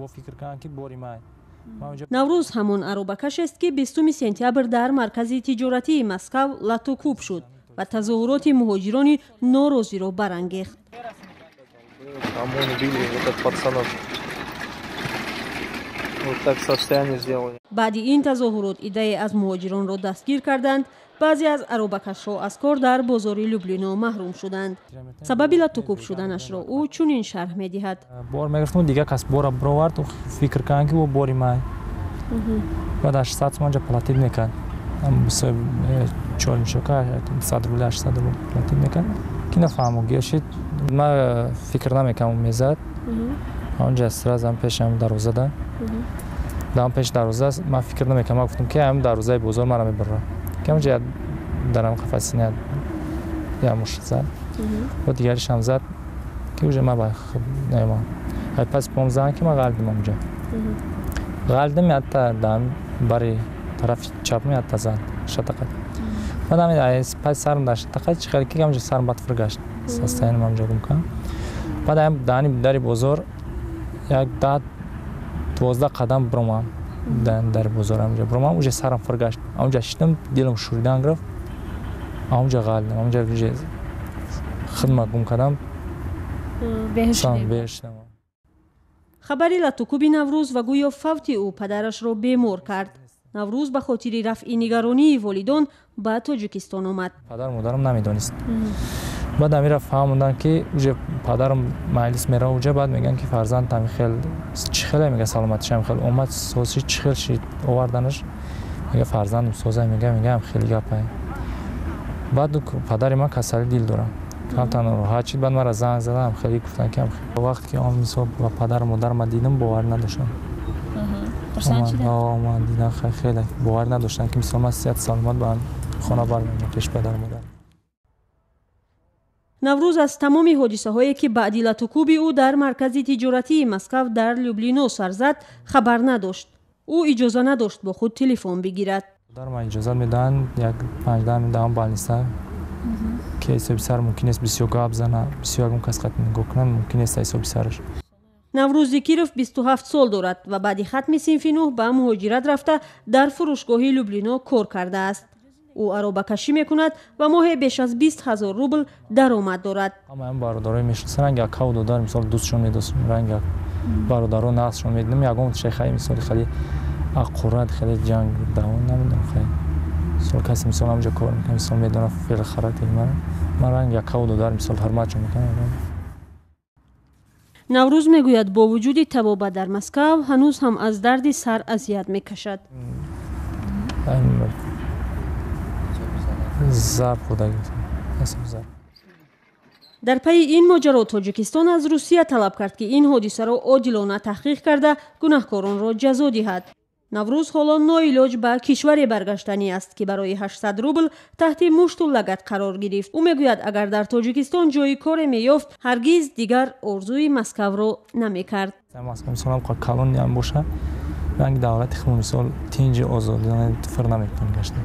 Фикр кардам, ки бори май. Наврӯз ҳамон аробакашест, ки 20 сентябр дар маркази тиҷоратии Москав латукӯб шуд ва тазоҳуроти муҳоҷирони норозиро барангехт. ОМОН убили вот этот пацанов. Вот так состояние сделали. Баъди ин тазоҳурот иддае аз муҳоҷиронро дастгир карданд. Баъзе аз аробакашҳо аз кор дар бозори Люблино маҳрум шуданд. Сабаби латукӯб шуданашро ӯ чунин шарҳ медиҳад. Бор мегирифтам, дигар кас бора бировард, фикр кардам, ки бо бори май. Баъд 800 сомон ҷа платить мекард, чор мешока 100 рубл, 800 рубл платить мекард, ки нафаҳму гешид. Ма фикр намекардам, мезад. Онҷа сразу пешам дарвозада, даам пеш дарвоза. Ман фикр намекардам, ман гуфтам, ки ҳам дарвозаи бозор мара мебарад, ки ҳамҷа дарам қафасина я мушт зад ва дигаришам зад, ки уже ма ба худ наёмам. Ай пас пом зан, ки ма ғалдим, онҷа ғалдим, ятта даам бари тарафи чапм ятта зад шатақат. Баъд ҳамин пас сарам дар шатақат чӣ хеле, ки ҳамҷа сарам бад фургашт, состоянием ҳамҷа гум кардам. Баъд ҳам даҳани дари бозор як 10-12 қадам биромам, дари бозор ҳамҷа биромам, уже сарам фургашт. Ҳамҷа шиштам, дилам шӯридан гирифт, ҳамҷа ғалдам, ҳамҷа уже хидма гум кардам, беҳуш шудам. Хабари латукӯби Наврӯз ва гӯё фавти ӯ падарашро бемор кард. Наврӯз ба хотири рафъи нигаронии волидон ба Тоҷикистон омад. Падару модарам намедонист. Баъд амира фаҳмонданд, ки уже падарам маҷлис мерава уҷа. Баъд мегӯянд, ки фарзанд ҳами хел чӣ хеле, мега, саломатишам хел омад, созши чӣ хел шид оварданаш. Мега, фарзандам соза, мега, хеле гапай. Баъд падари ман касали дил дорам, камтар нороҳат шид. Баъд мара занг задам, хеле гуфтанд, ки вақте ки он мисол ба падару модарма дидам, бовар надоштам. Омад дидан, хеле бовар надоштам, ки мисол ман сиҳат саломат ба хона бармегардам пеш падару модар. Наврӯз аз тамоми ҳодисаҳое, ки баъди латукӯби ӯ дар маркази тиҷоратии Москав дар Люблино сар зад, хабар надошт. Ӯ иҷоза надошт бо худ телефон бигирад. Модарма иҷозат медоҳанд як 5-10 минут больница, ки ҳисоби сар мумкин нест бисёр гап зана, бисёр ягон кас қат нигоҳ кунад, мумкин нест ҳисоби сараш. Наврӯз Зикиров 27 сол дорад ва баъди хатми синфи нӯҳ ба муҳоҷират рафта, дар фурӯшгоҳи Люблино кор кардааст. Ӯ аробакашӣ мекунад ва моҳе беш аз 20 000 рубл даромад дорад. Ҳамаам бародарое мешиносам, ранги акаву додар, мисол, дӯстшон медостам, ранги бародаро нақсшон медидам. Ягон шайхаи, мисоли, хеле аққурат, хеле ҷанг давон намедонам. Хеле мисол касе, мисол, ҳамҷо кор мекунам, мисол, медонам феъли характери мара. Ман ранги акаву додар, мисол, ҳурматшон мекунам. Наврӯз мегӯяд, бо вуҷуди табобат дар Москав ҳанӯз ҳам аз дарди сар азият мекашад. Зарб хӯрдагӣ. Дар пайи ин моҷаро Тоҷикистон аз Русия талаб кард, ки ин ҳодисаро одилона таҳқиқ карда, гунаҳкоронро ҷазо диҳад. Наврӯз ҳоло ноилоҷ ба кишваре баргаштанӣ аст, ки барои 800 рубл таҳти мушту лагат қарор гирифт. Ӯ мегӯяд, агар дар Тоҷикистон ҷои коре меёфт, ҳаргиз дигар орзуи Москавро намекард. Мисолам калониам боша, ранги давлати худмо, мисол, тинҷи озодона фир намекунам гашта.